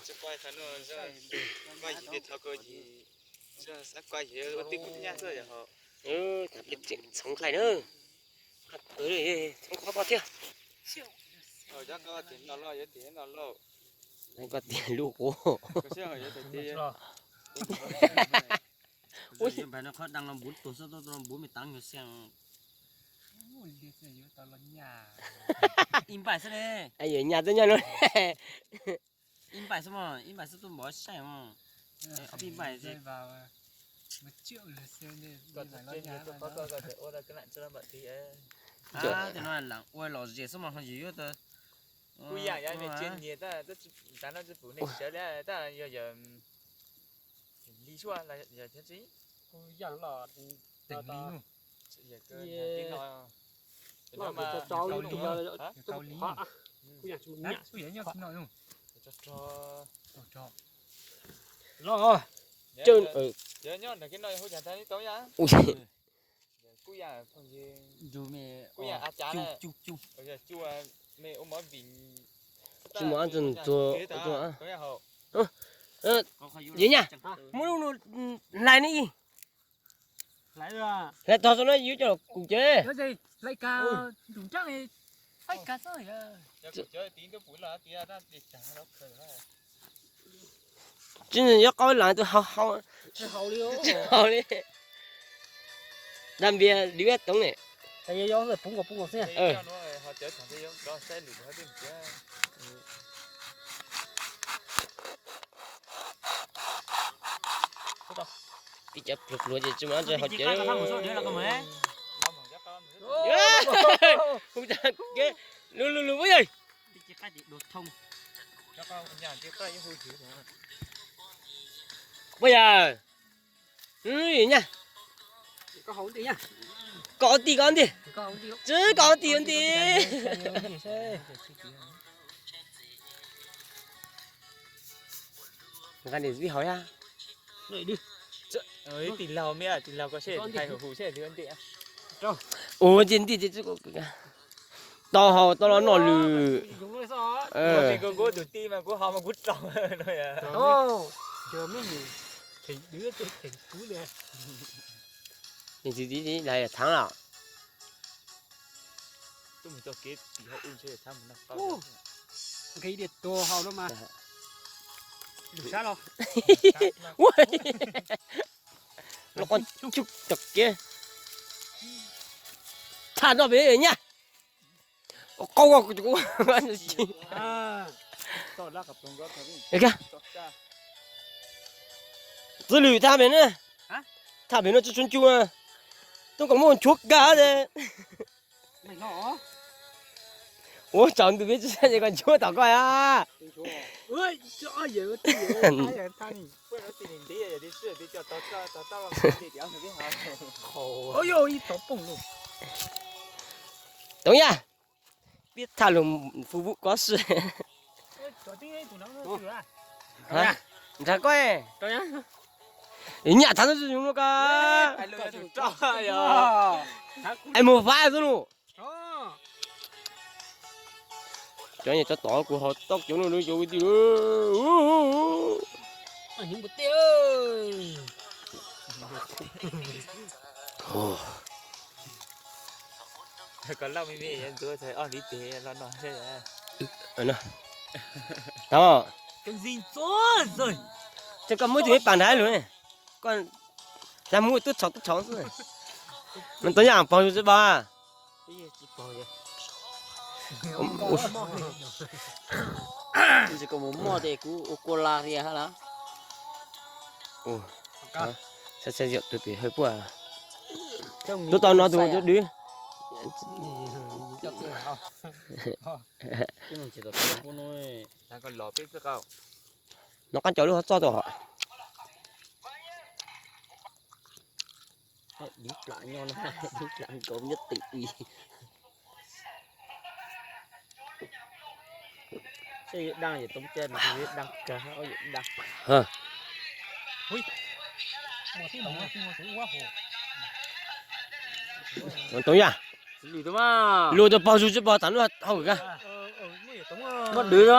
Tsis quaj thaum no, quaj yim li thaum ko yim, xav quaj yim ua tib kub nyaj xwb yog ho. Txhoov khlai na, txhoov qhov ko thiab. Koj tias lub qub. Ib npaim xwb ne. Ib npaim xwb ne. Ib npaim xwb mas, ib npaim xwb tuaj npov saib mas. Ob peb npaim xwb. Tej no lam ua lom zem xwb mas ho yus yuav tau. Kuj yam yog niam txiv nyiam tab, ntav no tsis pum neeg sawv li tab, yog yawm li suaj yog thiab tsis. Kuj yam los teem li no. Los, nyob nram kev no hu cas tau tau yam. Kuj yam, kuj yam a cav, me ua mov vim. Tsis muaj txog txog. Yog nyaj, muab lub no hlais ne ib. Hlais tog txog no yuav coj los kuv cev. Tsis nyob qau las tus hau hau. Tsis hau li. Dag npias li toov ne. Tib cov pluag pluag ces tsis muaj dab tsi hau cev. Lug lug lug puab yawg. Puab yawg. Nyaj. Koj ua tij koj ua ntij. Tsis koj ua tij ua ntij. Nqa niam txiv haus yaj. Ib tig laug me tig laug koj seb hais huv huv seb ua ntej. Ua ntej ntej tsis tau haus tau los noj lwm. Kuv tus tij mas kuv haus mas kuv raug no. Niam txiv thav lawm. Nqis tias tuag haus no mas. Lub sab los. Los qo tsuj cov kiab. Tham noj pem nyaj. Qau txwv lwm tham pem na. Tham pem no tsuj tsuag ncu. Tub kom muaj nchuav kag. Ua tsaus ntuj peb tsis saib ces koj nchuav tom koj a. Toov yaj, peb tham lus fub vub kob si. Nrag koj, nyaj thav ntawd zoo no koj. Es mus faib xwb lus. Cov nyuag cov tom kuv haus tau cov no cov ua tij. Tau, ces koj muab tus me pas nrad lug, koj hlab muab tub txhaum tub txhaum xwb. Mas tau yaj pog zus tsis pog. Mus moj ces kuv ua kua la ria ha la. Saib saib yog tus pem hawj puaj. Tuaj tau no tus cov dwb. No qab cov lub hov txoj tau hom. Toov yaj, lug rau pog zus tsis pog thav lub hauj lwm kag. Muab dwv no.